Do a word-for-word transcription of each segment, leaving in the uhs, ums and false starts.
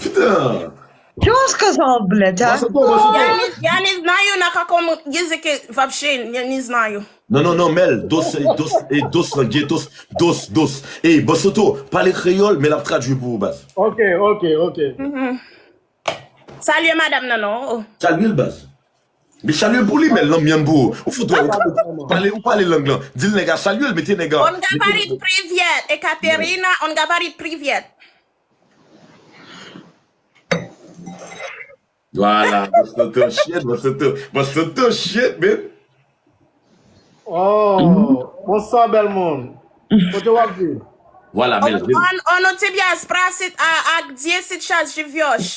Putain. Чё он сказал, блядь, а? Bòsoto, Bòsoto. Я не, я не знаю, на каком языке вообще, я не знаю. Non, non, non, Mel, dos, dos, eh, dos languetos, dos, dos. Ey, Bòsoto, pale kreyòl, men l ap tradui pou ou, baz. Ok, ok, ok. Salye madanm nan non. Salye l, baz. Men salye l pou li, Mel, lanmyann pou ou. Ou fout wè, ou pale, ou pale lang lan. Di l nèg a salye l, mete nèg a. Он говорит привет, Екатерина, он говорит привет. Voilà, Bòsoto shit, Bòsoto, Bòsoto shit, man. Oh, bonswa bèl moun. Kote w ap viv? Voilà, On, Mel, vin. on, on ti byen esprasit a, ak dyesi chas jivyoch.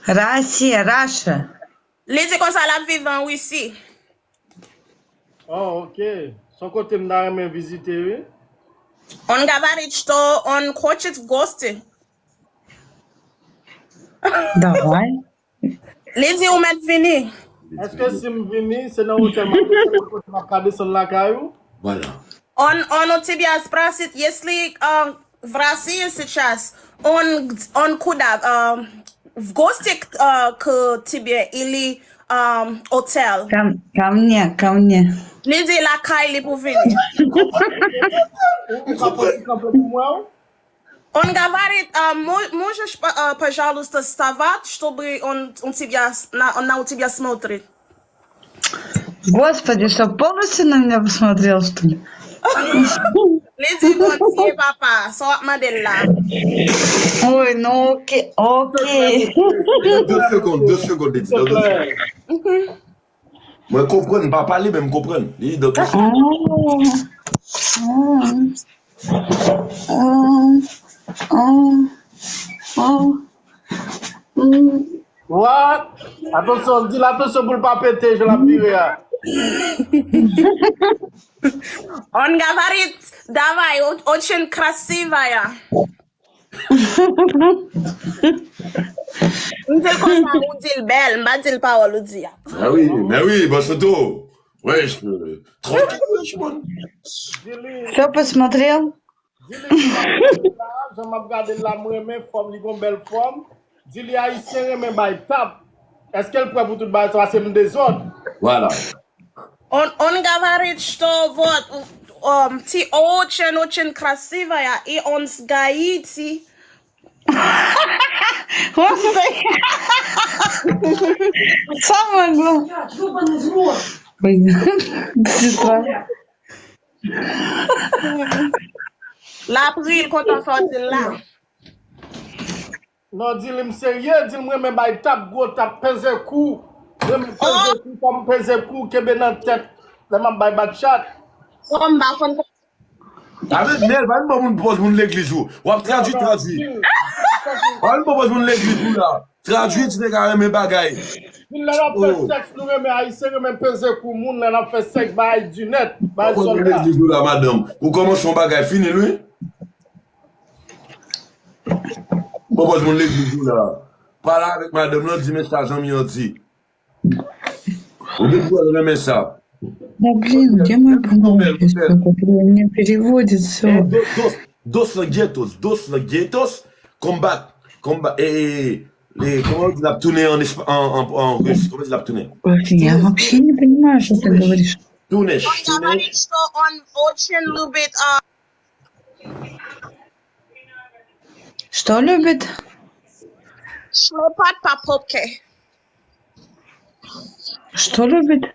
Россия, Russia. Li di konsa l ap viv an Risi. Oh, ok. Se yon kote m ta renmen vizite, wi. Он говорит, что он хочет в гости. Давай. Li di ou mèt vini. Èske si m vini, se nan otèl m ap desann, kote m ap ka desann lakay ou? Voilà. On, on ti byen esprasit, если, uh, в России сейчас, он, он куда, uh, в гости, uh, к тебе или, um, отель? Ко, ко мне, ко мне. Li di lakay li pou vini. Ou, ou ka pran ti kanpe pou mwen, ou? Он говорит, uh, мо-, можешь, uh, пожалуйста, вставать, чтобы он, он тебя, на, на у тебя смотрит. Господи, что, полностью на меня посмотрел, что ли? Li di Bondye papa, sa w ap mande l la. Ой, ну окей, окей. De secondes, de secondes, li di, nan de secondes. Mwen konprann, m pa pale, men m konprann. Li di, nan de secondes. Oh. Oh. Oh. Oh. Mm. What? Atansyon, di l atansyon pou l pa pete, jan l ap vire a. Он говорит, давай, о-, очень красивая. M di l konsa, ou di l bèl, m pa di l pawòl ou di a. Ah oui, mais oui, Bòsoto. Wesh, euh, tranquille, wesh, man. Кто посмотрел? Di li, jan m ap gade l la, m renmen fòm li, gon bèl fòm. Di li ayisyen renmen bay tap. Èske l prè pou tout bagay sa, paske m dezòd? Voilà. Он, он говорит, что вот, um, ты очень-очень красивая, и он с Гаити. Господи. Самое главное. Ой, сестра. L ap ri, l kontan sa w di l la. Non, di li m serye, di l m renmen bay tap, gwo tap, peze kou. Renmen peze kou, kòm peze kou, kenbe nan tèt. Lè m ap bay batchat. Oh, m pa konn. Avèk Nèl, pa vin ban moun pòz moun legliz ou. W ap tradui, tradui. Pa vin ban pòz moun legliz ou la. Tradui, ti nèg a renmen bagay. Di l lè n ap fè sèks, nou renmen ayisyen, renmen peze kou moun, lè n ap fè sèks, bay di nèt, bay Pòz moun sòlda. legliz ou la, madanm. Ou kòmanse yon bagay, fini l, wi. Bon, pòz moun legliz ou la. Pale avèk madanm lan, di men sa zanmi an di. Ou gen pou renmen sa. Да блин, где мой банан? Сейчас только для меня переводит Eh, все. do- dos, dos languetos, dos languetos, combat, combat, eh, eh, eh, kòman yo di l ap tounen an espa- an, an, an ris? Kòman yo di l ap tounen? Ой, я вообще не понимаю, что ты говоришь. Tounen, Он tounen. Говорит, что он очень любит, а, Что любит? Шлепать по попке. Что любит?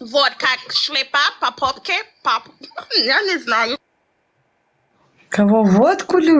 Вот как шлепать по попке, по... Я не знаю. Кого? Водку любит?